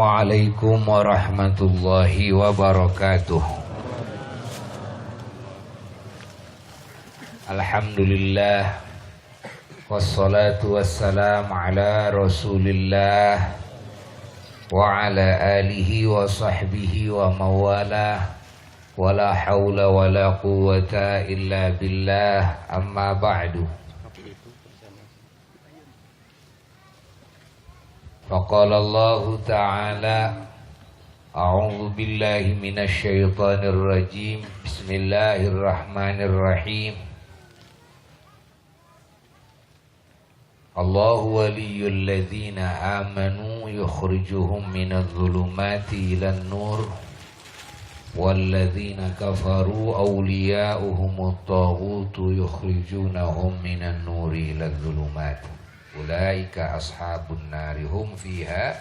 Assalamualaikum warahmatullahi wabarakatuh. Alhamdulillah, wassalatu wassalam ala rasulillah wa ala alihi wa sahbihi wa mawalah. Wala hawla wala quwwata illa billah, amma ba'du. Faqala Allah Ta'ala, a'udzu billahi minasy syaithanir rajim. Bismillahirrahmanirrahim. Allahu waliyyul ladzina amanu yukhrijuhum minadh dhulumati ilan nur walladzina kafaru awliya'uhumut taghutu yukhrijunahum minan nuri ilal dhulumat. Ulaika ashabun nari hum fiha.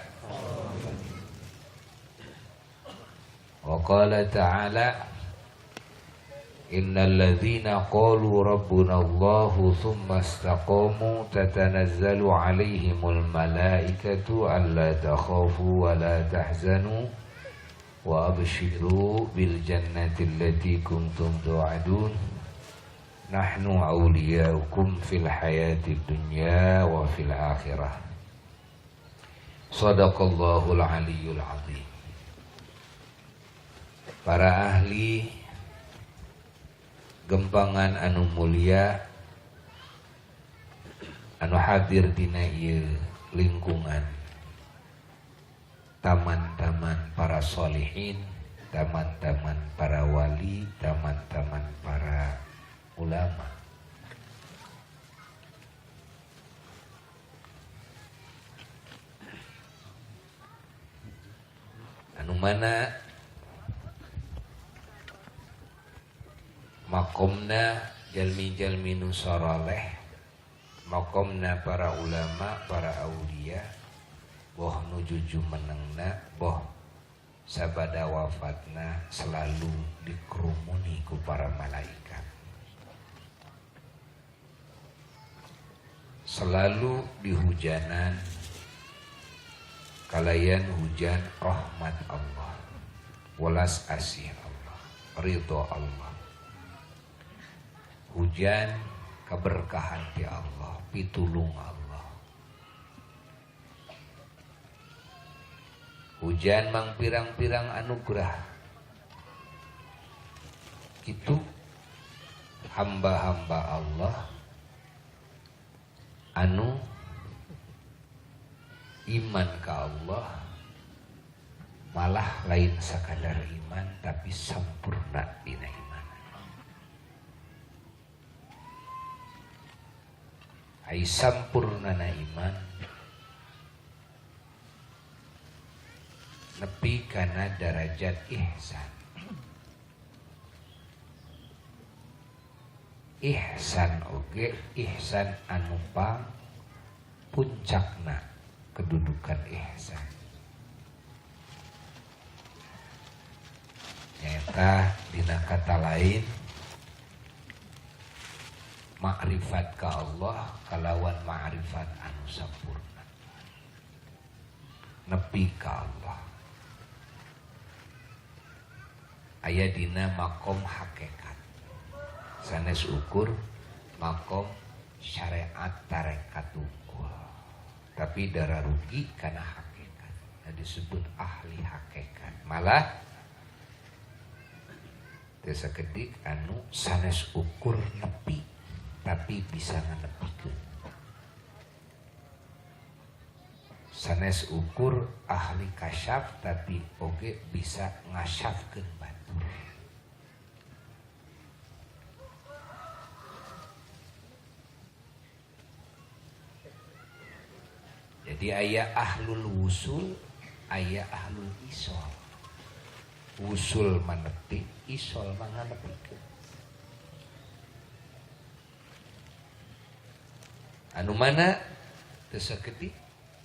Wa qala ta'ala, innal ladzina qalu rabbuna Allahu tsumma istaqamu tatanazzalu alaihimul malaikatu alla takhafu wa la tahzanu wa abshiru bil jannati allati kuntum tu'adun. Nahnu awliyaukum fil hayati dunya wa fil akhirah. Sadaqallahul aliyyul azim. Para ahli gempangan anu mulia anu hadir dina ieu lingkungan taman-taman para solihin, taman-taman para wali, taman-taman para ulama. Anu mana makomna jalmi-jalmi nu saroleh, makomna para ulama, para aulia, boh nu jujumenengna, boh sabada wafatna selalu dikerumuni ku para malaikat. Selalu dihujanan kalayan hujan rahmat Allah, welas asih Allah, ridho Allah, hujan keberkahan ti Allah, pitulung Allah, hujan mang pirang-pirang anugerah. Itu hamba-hamba Allah anu iman ka Allah, malah lain sakadar iman tapi sempurna dina iman. Ai sampurnana iman nepi kana darajat ihsan. Ihsan oge ihsan anu pang puncakna kedudukan ihsan. Nyaeta dina kata lain makrifat ka Allah kalawan ma'rifat anu sampurna. Nepi ka Allah. Aya dina makom hakikat. Sanes ukur makom syariat tarekat unggul, tapi darah rugi karena hakikat. Nah, disebut ahli hakikat. Malah desa kedik anu sanes ukur nepi tapi bisa nganepikeun. Sanes ukur ahli kasyaf tapi oge bisa ngasyafkeun batur. Jadi aya ahlul wusul, aya ahlul isol. Wusul manepi, isol manganepikeun. Anu mana teu sakedik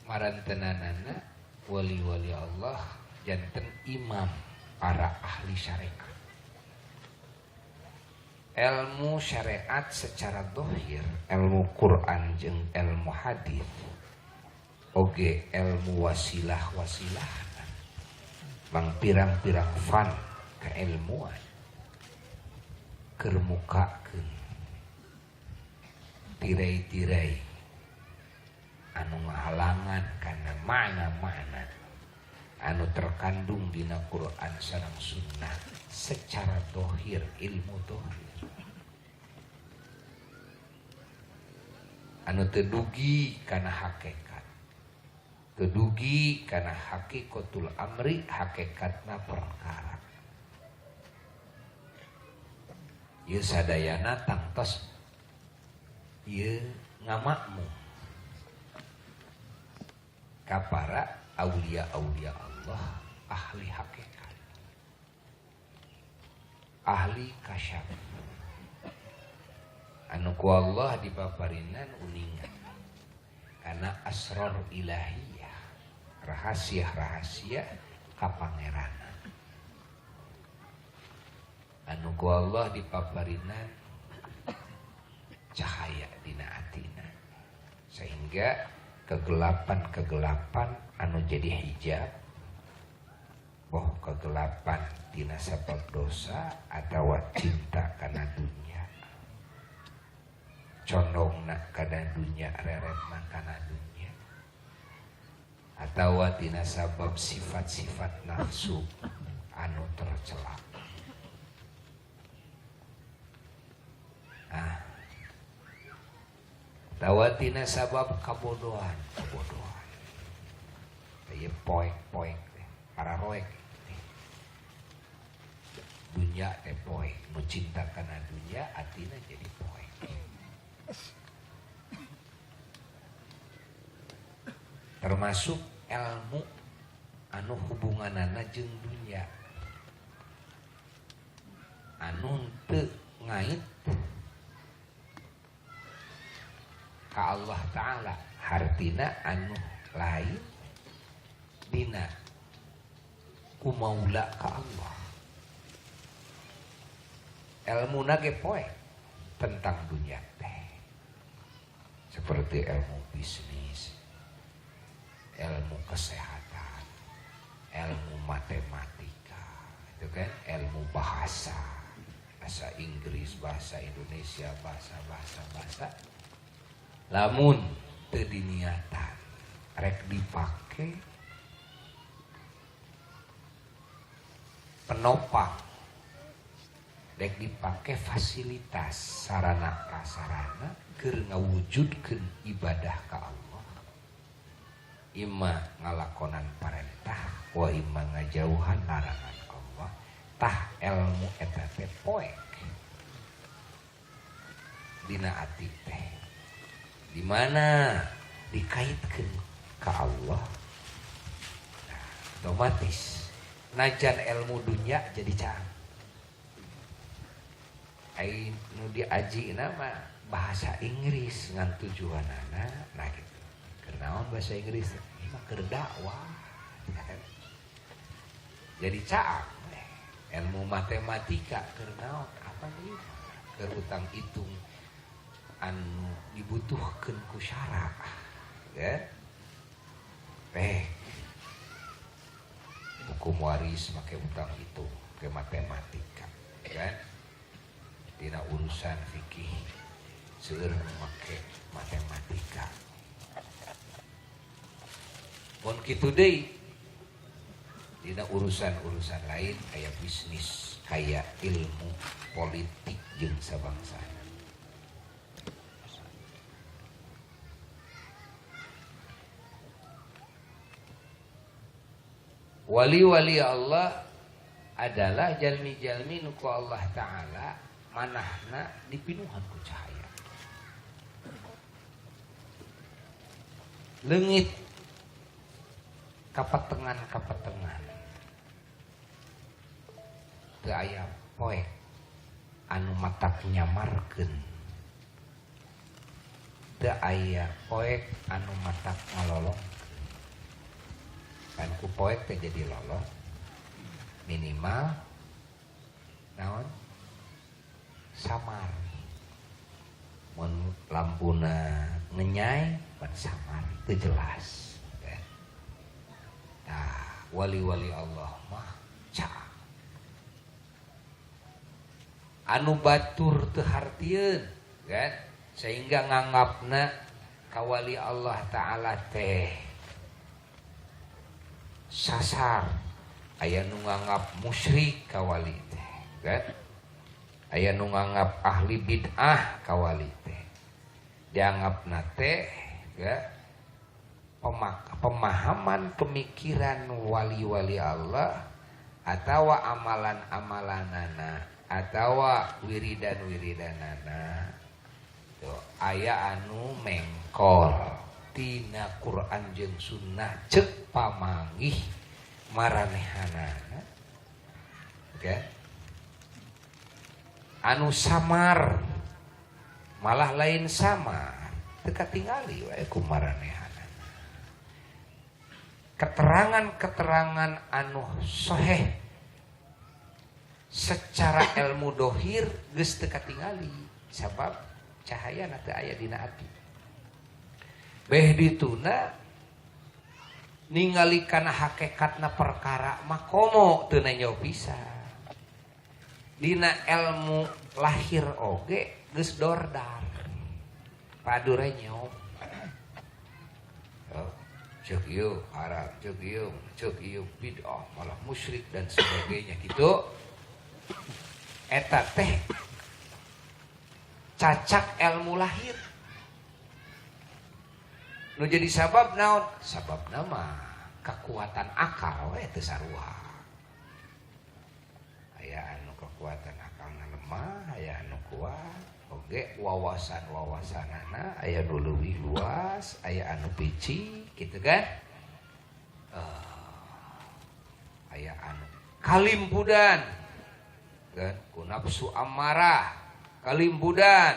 marantenanana wali-wali Allah janten imam para ahli syariat. Ilmu syariat secara dohir, ilmu Quran jeung ilmu hadis, oge ilmu wasilah-wasilah. Mang pirang-pirang fan keilmuan keur mukakeun tirai-tirai anu ngahalangan kana makna-makna anu terkandung dina Quran sareng sunnah secara dohir, ilmu dohir anu teu dugi kana hakikat, teu dugi kana hakikatul amri, hakikatna perkara. Ieu sadayana tangtos ieu ngamakmu ka para aulia-aulia Allah, ahli hakikat, ahli kasyaf anu ku Allah dipaparinan uningan karena asrar ilahiyah, rahasia-rahasia kapangeranan anu ku Allah dipaparinan cahaya dina atina sehingga kegelapan-kegelapan anu jadi hijab boh kegelapan dina sabab dosa atawa cinta kana dunia, condongna kana dunia, reretna kana dunia, atawa dina sabab sifat-sifat nafsu anu tercela. Nah, atawa tina sabab kabodohan, kabodohan. Ieu poek-poek teh, para roek teh. Dunya teh poek, nu cinta kana dunya atina jadi poek. Termasuk ilmu anu hubunganana jeung dunya anu teu ngait ka Allah Ta'ala, hartina anu lain dina kumaula ka Allah. Ilmuna ge poek tentang dunia teh, seperti ilmu bisnis, ilmu kesehatan, ilmu matematika, itu kan, ilmu bahasa, bahasa Inggris, bahasa Indonesia, bahasa. Lamun teu diniatan rek dipake penopang, rek dipake fasilitas sarana prasarana keur ngawujudkeun ibadah ka Allah, imma ngalakonan parentah wa imma ngajauhan larangan Allah, tah ilmu eta teh poek dina ati teh di mana dikaitkan ke Allah, nah, otomatis najan ilmu dunia jadi caang. Ai nu diaji nama bahasa Inggris ngan tujuanana, nah gitu. Keur naon bahasa Inggris? Ieu mah keur dakwah. Jadi caang. Ilmu matematika keur naon? Apa ieu? Keur utang hitung anu dibutuhkeun ku syara, ya. Hukum waris make utang itu ke matematika, ya. Dina urusan fikih seueur make matematika. Mun kitu deui dina urusan-urusan lain kayak bisnis, kayak ilmu politik jeung sabangsana. Wali-wali Allah adalah jalmi-jalmi nu ku Allah Ta'ala manahna dipinuhan ku cahaya. Leungit kapatengan-kapatengan teu aya poek anu matak nyamarkeun, teu aya poek anu matak ngalolong. Kan ku poek teh jadi lolong minimal naon samar, mun lampuna ngenyai pan samar teu jelas. Nah, Wali-wali Allah mah cak anu batur teu hartieun kan, sehingga nganggapna ka wali Allah Ta'ala teh sasar. Aya nu nganggap musyrik ka wali teh kan, aya nu nganggap ahli bid'ah ka wali teh, dianggapna teh ya pemahaman pemikiran wali-wali Allah atau amalan-amalanana atau wiridan-wiridanana tuh aya anu mengkol tina Quran jeung sunnah cek pamanggih maranehanana kan, anu samar malah lain samar teu katingali wae ku maranehanana. Keterangan-keterangan anu soheh secara ilmu dohir geus teu katingali sabab cahaya teu aya dina ati. Beh dituna ningali kana hakikatna perkara mah komo teu nenjo pisan. Dina ilmu lahir oge geus dordar padu renyok. Cek ieu haram, cek ieu, cek ieu bid'ah, malah musyrik dan sebagainya gitu. Eta teh cacak ilmu lahir. Nu jadi sabab naon? Sabab nama kekuatan akal we teu sarua. Aya anu kekuatan akalna lemah, aya anu kuat. Oge wawasan-wawasanana aya nu leuwih luas, aya anu pici gitu kan. Aya anu kalimpudan kan ku nafsu amarah, kalimpudan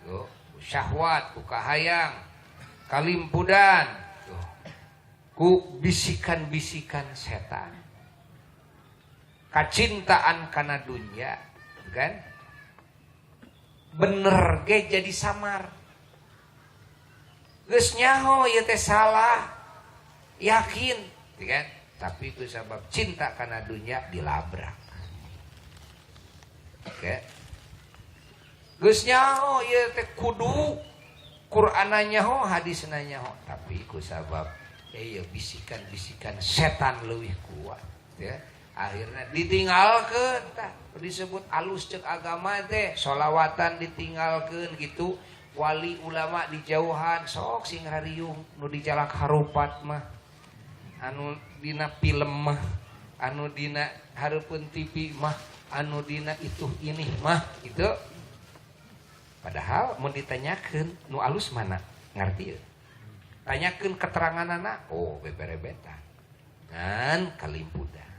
tuh ku syahwat, ku kahayang, kalimpudan tuh ku bisikan-bisikan setan, kacintaan kana dunya kan. Bener ge jadi samar. Geus nyaho ieu teh salah, yakin kan, tapi ku sabab cinta kana dunya dilabrak. Oke. Geus nyaho ieu teh kudu Qur'anna nyaho, hadisna nyaho, tapi ku sabab ieu bisikan-bisikan setan leuwih kuat ya. Akhirnya ditinggalkeun tah, disebut alus cek agama teh, solawatan ditinggalkeun gitu, wali ulama dijauhan, sok sing rariung nu dijalak harupat mah, anu dina film mah, anu dina hareupeun TV mah, anu dina itu ini mah gitu. Padahal mun ditanyakeun nu alus mana, ngarti ya? Tanyakeun keteranganana, oh beberebetan. Ngan kalimpudan.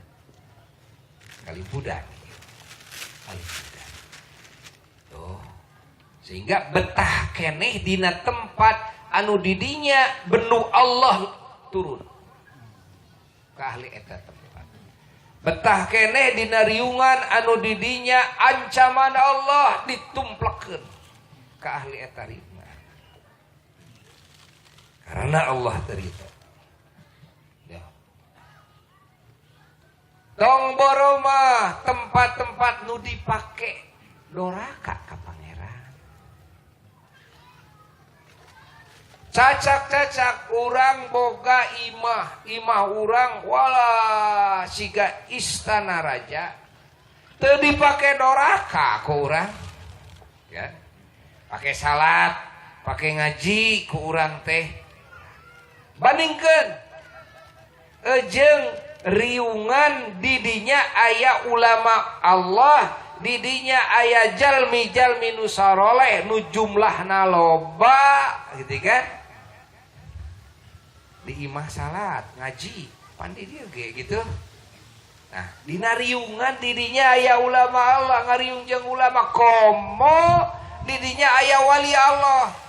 Kalimpudan. Kalimpudan. Tuh. Sehingga betah keneh dina tempat anu didinya benu Allah turun ke ahli eta tempat. Betah keneh dina riungan anu didinya ancaman Allah ditumplekeun ke ahli eta riungan. Karena Allah terito. Ya. Tong boromah tempat-tempat nu dipake doraka ka pangeran. Cacak-cacak urang boga imah, imah urang wala siga istana raja. Teu dipake doraka ku urang. Ya. Pake salat, pake ngaji ku urang teh. Bandingkeun jeung riungan didinya aya ulama Allah, didinya aya jalmi-jalmi nu saroleh nu jumlahna loba gitu kan. Di imah salat ngaji pandi dia ge gitu. Nah, dina riungan didinya aya ulama Allah, ngariung jeung ulama komo didinya aya wali Allah.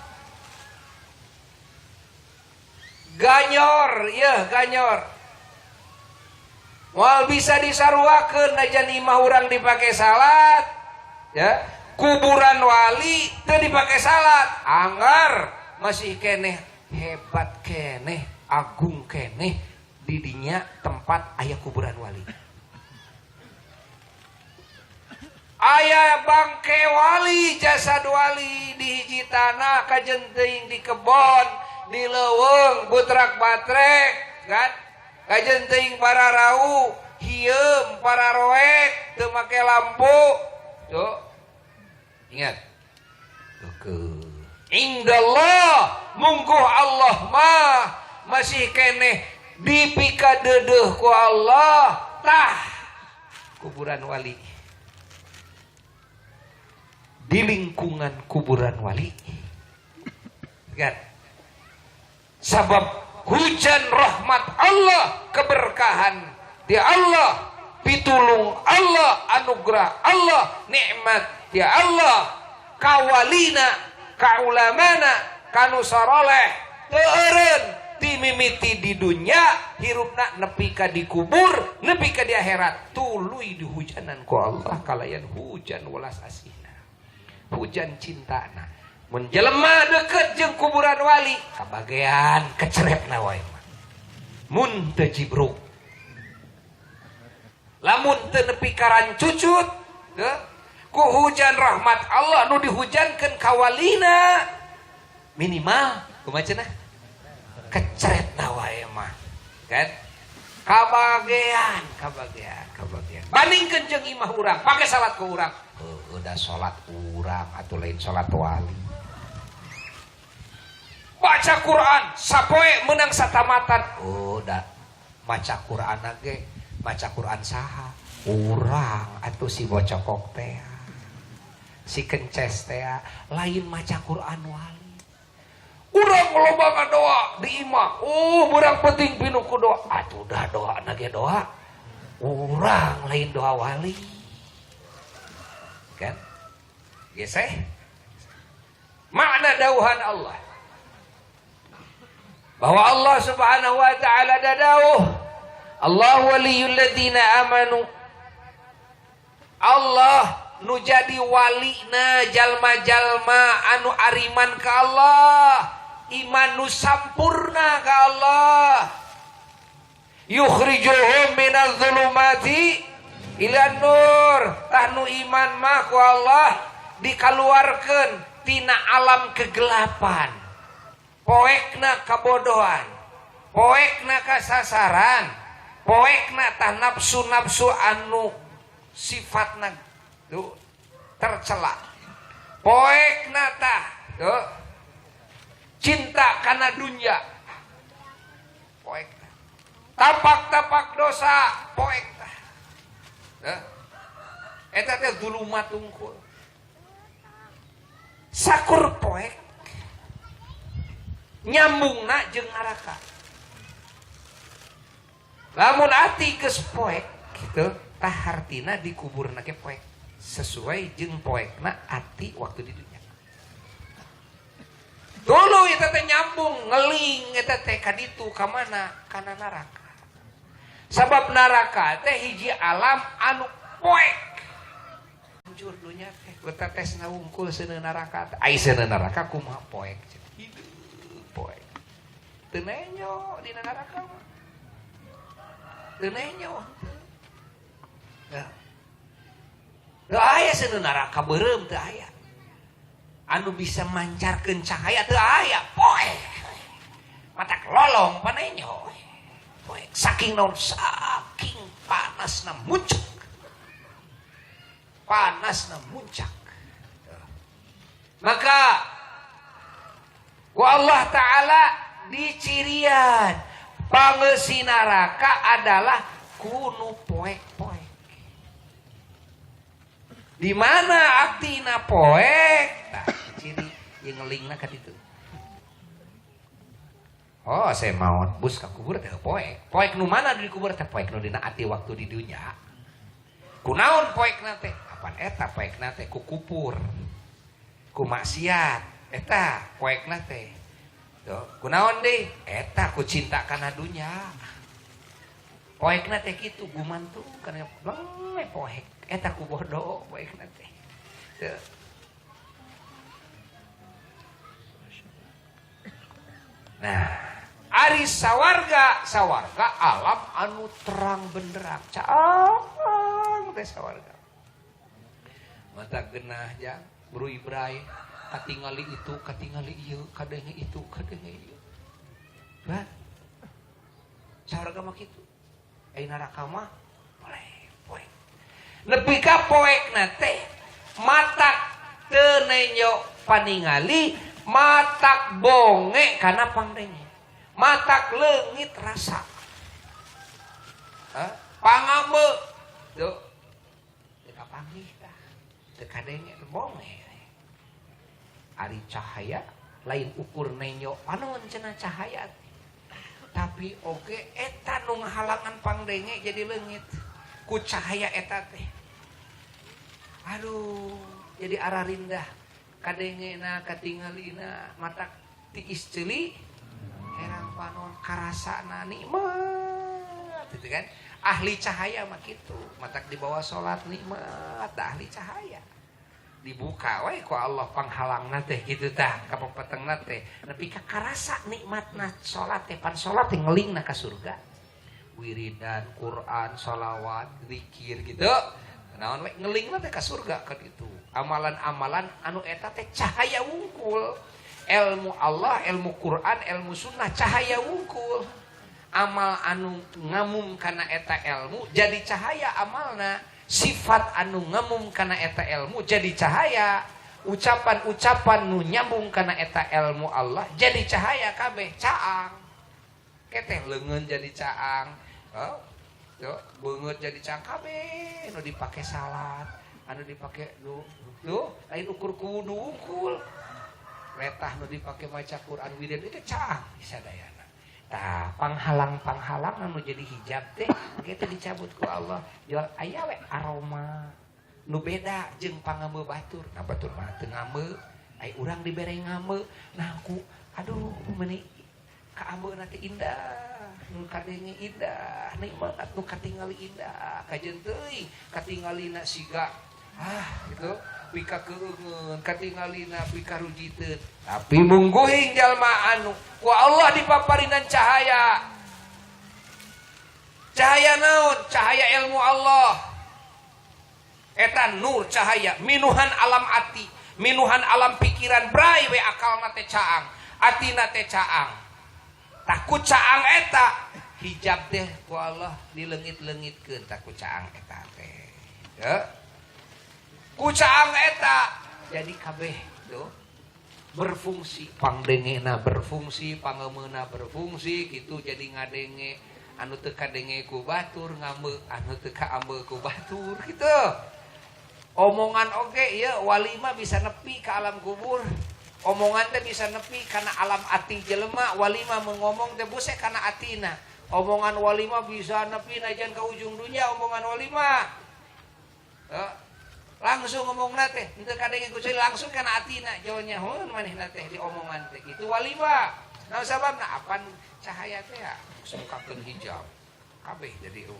Ganyor, yeuh ganyor. Moal bisa disaruakeun najan imah urang dipake salat, ya. Kuburan wali teu dipake salat, anggar masih keneh hebat keneh, agung keneh Di dinya tempat aya kuburan wali. Aya bangke wali, jasad wali di hiji tanah kajenting di kebon, di leuweung butrak batrek, kan? Kajenting para rau, hieum para roek, teu make lampu. Tuh. Ingat. Tuh. Indallah, mungguh Allah mah masih keneh dipikadeudeeh ku Allah tah kuburan wali. Di lingkungan kuburan wali. Kan? Sabab hujan rahmat Allah, keberkahan di Allah, pitulung Allah, anugerah Allah, nikmat di Allah, kawalina, kaulamana, kanu saroleh, teu eureun timimiti di dunya, hirupna nepi ka dikubur, nepi ka di akhirat, tuluy dihujanan ku Allah kalayan hujan welas asihna, hujan cintana. Mun jelema deket jeung kuburan wali, kabagean keceretna wae mah. Mun teu jibruk. Lamun teu nepi ka rancucut, ku hujan rahmat Allah nu dihujankeun ka walina, minimal kumaha cenah? Keceretna wae mah. Kan? Kabagean, kabagean, kabagean. Bandingkeun jeung imah urang, pake salat ku urang. Heuh, udah salat urang atuh lain salat wali. Baca Quran sapoe menang satamatan. Oh, da maca Quran ge, maca Quran saha? Urang atuh si bocokok teh. Si kences teh lain maca Quran wali. Urang loba ngadoa di imah. Oh, berang penting pinuh ku doa. Atuh dah doa ge doa. Urang lain doa wali. Kan? Geseh. Makna dauhan Allah. Bahwa Allah Subhanahu wa taala dadauh, Allah waliyul ladzina amanu. Allah nu jadi walina jalma-jalma anu ariman ka Allah, iman nu sampurna ka Allah. Yukhrijuhum minadz zulumati ila nur. Tah nu iman mah ku Allah dikaluarkeun tina alam kegelapan. Poekna kabodohan, poekna kasasaran, poekna tah nafsu-nafsu anu sifatna tuh tercela. Poekna tah tuh cinta kana dunya. Poekna. Tapak-tapak dosa poekna. Tuh. Eta teh zulumat tungkul. Sakur poek nyambungna jeung neraka. Lamun ati geus poek gitu, tah hartina dikuburna ge poek sesuai jeung poekna ati waktu di dunya. Dulu eta teh nyambung ngeling eta teh ka ditu ka mana? Kana neraka. Sabab neraka teh hiji alam anu poek. Hancur dunya teh, eta tesna wungkul seuneu neraka teh. Ai seuneu neraka kumaha poek? Hidup poek. Teu nenyo dina neraka mah. Teu nenyo. Teu aya seuneu neraka beureum teu aya. Anu bisa mancarkeun cahaya teu aya, poek. Matak lolong panenyo. Poek saking naon, saking panasna muncak. Panasna muncak. Maka ku Allah Ta'ala dicirian pangeusi neraka adalah kunu poek-poek. Di mana atina poek? Tah ciri yang ngelingna ka ditu. Oh, saya mau bus ka kubur teh poek. Poek nu mana di kubur teh? Poek nu dina ati waktu di dunya. Kunaon poekna teh? Apan eta poekna teh ku kupur. Ku maksiat. Eta poekna teh. Tuh, kunaon deui? Eta ku cinta kana dunya. Poekna teh kitu gumantung kana bleng poek. Eta ku bodoh poekna teh. Tuh. Nah, Ari sawarga, sawarga alam anu terang benderang, caang teh sawarga. Mata genah jang, brui brai, katingali itu, katingali ieu, kadenge itu, kadenge ieu. Bah. Sawarga mah kitu. Ai neraka mah poek, poek. Nepi ka poekna teh matak teu nenjo paningali, matak bonge kana pangdenge. Matak leungit rasa. Hah? Pangame. Tuh. Teu kapanggih tah. Teu kadenge bonge. Ari cahaya lain ukur nenyo panon cenah cahaya. Tapi oge eta nu ngahalangan pangdenge jadi leungit ku cahaya eta teh. Aduh, jadi ararindah kadengena katingalina matak tiis ceuli herang panon karasana nikmat gitu kan. Ahli cahaya mah kitu, matak dibawa salat nikmat da ahli cahaya. Dibuka we ku Allah panghalangna teh kitu tah kapapetengna teh nepi ka karasa nikmatna salat teh, pan salat teh ngelingna ka surga. Wiridan, Quran, sholawat, zikir gitu. Naon we ngelingna teh ka surga kan itu. Amalan-amalan anu eta teh cahaya wungkul. Ilmu Allah, ilmu Quran, ilmu sunnah cahaya wungkul. Amal anu ngamum kana eta ilmu jadi cahaya amalna. Sifat anu ngamum kana eta ilmu jadi cahaya. Ucapan-ucapan nu nyambung kana eta ilmu Allah jadi cahaya kabeh caang. Keteh leungeun jadi caang. Oh, tuh, beungeut jadi caang kabeh nu dipake salat, anu dipake nu tuh lain ukur kudu wungkul. Letah nu dipake maca Quran wirid itu caang sadayana. Tah, panghalang-panghalang anu jadi hijab teh kitu dicabut ku Allah. Jual aya we aroma nu beda jeung pangambeu batur. Nah batur mah teu ngambeu, ai urang dibere ngambeu. Nah ku aduh meuni kaambeuna teh indah, nu kadenge indah, nikmat nu katingali indah, kajeun teuing katingalina siga ah gitu. Pika keungeun katingalina pika rujiteun. Tapi mungguhing jalma anu ku Allah dipaparinan cahaya. Cahaya naon? Cahaya ilmu Allah. Eta nur cahaya minuhan alam ati, minuhan alam pikiran, brai we akalna teh caang, atina teh caang. Tah ku caang eta hijab teh ku Allah dileungit-leungitkeun tah ku caang eta teh. Ya. Ku caang eta jadi kabeh tuh berfungsi, pangdengena berfungsi, pangemeuna berfungsi gitu jadi ngadenge anu teu kadenge ku batur ngambeu anu teu kaambeu ku batur gitu. Omongan oge ieu wali mah bisa nepi ka alam kubur. Omongan teh bisa nepi kana alam ati jelema, wali mah mengomong teh buse kana atina. Omongan wali mah bisa nepi najan ka ujung dunia omongan wali mah. Langsung ngomongna teh henteu kadenge ku langsung kana atina jauhnya heun manehna teh di omongan teh kitu wali mah. Naon sababna apan cahaya teh ya sungkakeun hijab kabeh jadi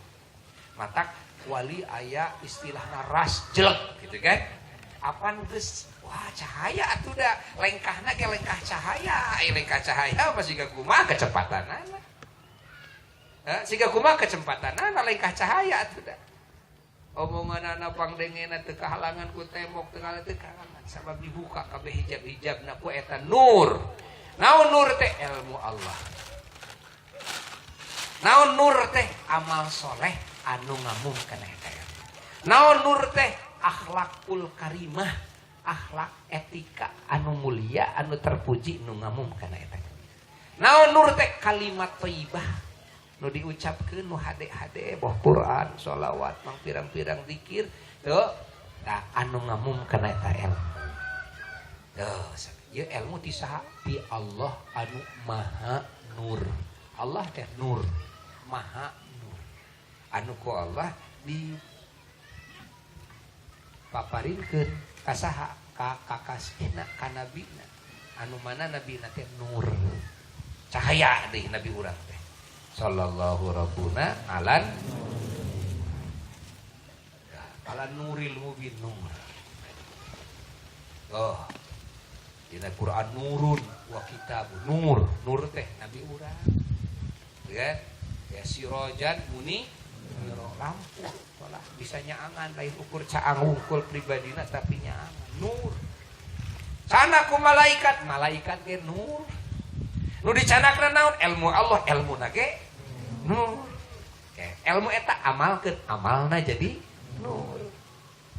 matak wali aya istilahna ras jelek gitu kan. Apan geus wah cahaya atuh da lengkahna ge lengkah cahaya, ai lengkah cahaya mah siga kumaha kecepatanana. Hah, siga kumaha kecepatanana lengkah cahaya atuh da. Omonganana pangdengena teu kahalangan ku tembok teu kahalangan sabab dibuka kabeh hijab-hijabna ku eta nur. Naon nur teh? Ilmu Allah. Naon nur teh? Amal soleh anu ngamum kana eta ilmu. Naon nur teh? Akhlakul karimah, akhlak etika anu mulia anu terpuji nu ngamum kana eta. Naon nur teh? Kalimat thayyibah nu diucapkeun nu hade-hade boh Quran, sholawat, mang pirang-pirang zikir tuh tah anu ngamum kana eta ilmu. Tuh, ieu ilmu ti saha? Ti Allah anu maha nur. Allah teh nur, maha nur. Anu ku Allah di paparinkeun ka saha? Ka kakasihna, ka nabina. Anu mana nabina teh nur. Cahaya deui nabi urang teh. Sallallahu rabbuna alan ala nuril mubin nur. Oh. Dina Quran nurun wa kitabun nur. Nur teh nabi urang. Ya, ya sirojan muni lampu lah bisa nyaangan, lain ukur caang wungkul pribadina tapi nyaangan nur. Sana ku malaikat, malaikat ge nur. Nu dicanakna naon? Ilmu Allah, ilmuna ge nur. Ilmu eta amalkeun, amalna jadi nur.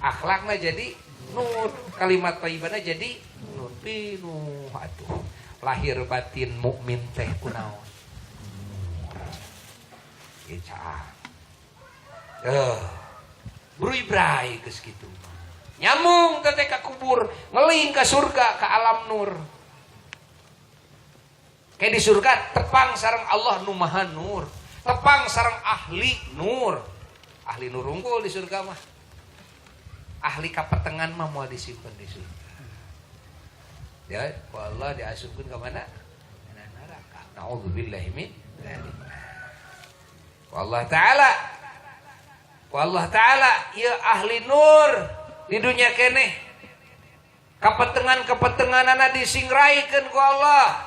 Akhlakna jadi nur, kalimat thayyibana jadi nur. Pinuh atuh. Lahir batin mukmin teh kunaon? Ieu caang. Bray geus kitu. Nyambung teh ka kubur, ngeling ka surga, ka alam nur. Kayak di surga tepang sareng Allah nu maha nur, tepang sareng ahli nur. Ahli nur unggul di surga mah. Ahli kapetengan mah moal disimpen di surga. Ya, ku Allah diasupkeun ka mana? Kana neraka. Nauzubillahi min dzalik. Allah Ta'ala, Allah Ta'ala ya ahli nur di dunia keneh kapetengan-kapetenganana disingraikeun ku Allah.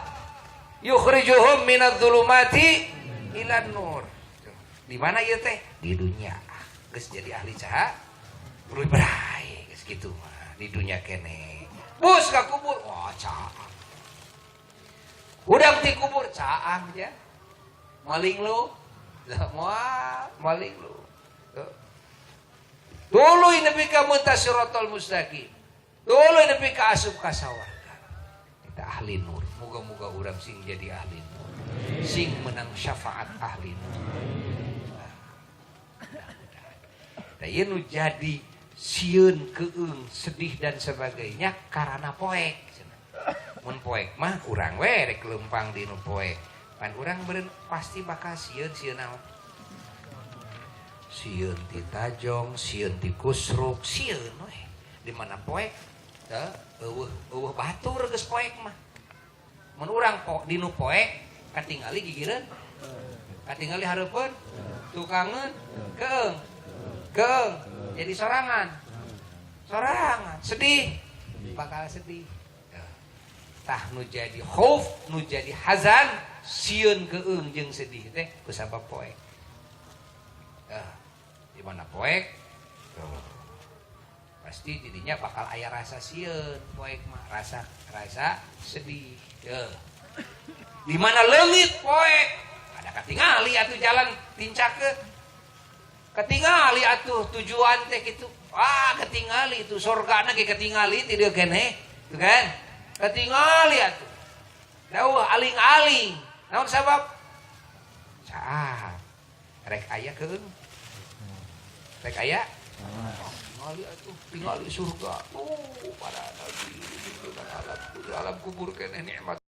Yukhrijuhum minadz-dzulumati ilan nur. Di mana ieu teh? Di dunia. Geus jadi ahli caha berai geus kitu mah di dunia keneh. Bus ka kubur, wah caang. Udang ti kubur caang ya. Maling lu. Moal maling lu. Tuluy nepi ka muntas siratal mustaqim. Tuluy nepi ka asup ka sawarga. Kita ahli nur. Moga-moga urang sing jadi ahli nur. Sing menang syafaat ahli nur. Nah, ieu nu jadi sieun, keung, sedih dan sebagainya karena poek. Mun poek mah urang we rek leumpang di nu poek. Pan urang beureun pasti bakal sieun, sieun naon? Sieun ti tajong, sieun ti kusruk, sieun we. Di mana poek? Teu eueuh eueuh batur geus poek mah. Mun urang po di nu poek katingali gigireun, katingali hareupeun, tukangeun, keung. Keung, jadi sorangan. Sorangan, sedih. Bakal sedih. Tah nu jadi khauf, nu jadi hazan, sieun keung jeung sedih teh kusabab poek. Di mana poek? Tuh. Pasti jadinya bakal aya rasa sieun poek mah, rasa rasa sedih. Tuh. Di mana leungit poek? Ada katingali atuh jalan tincakeun. Ketingali atuh tujuan teh kitu. Ah, ketingali itu surgana ge ketingali ti dieu keneh. Tuh kan? Ketingali atuh. Dauh aling-aling. Naon sabab? Caang. Rek aya keung. Rek aya? Tingali atuh, tingali surga. Tuh para nabi di alam kubur keneh nikmat.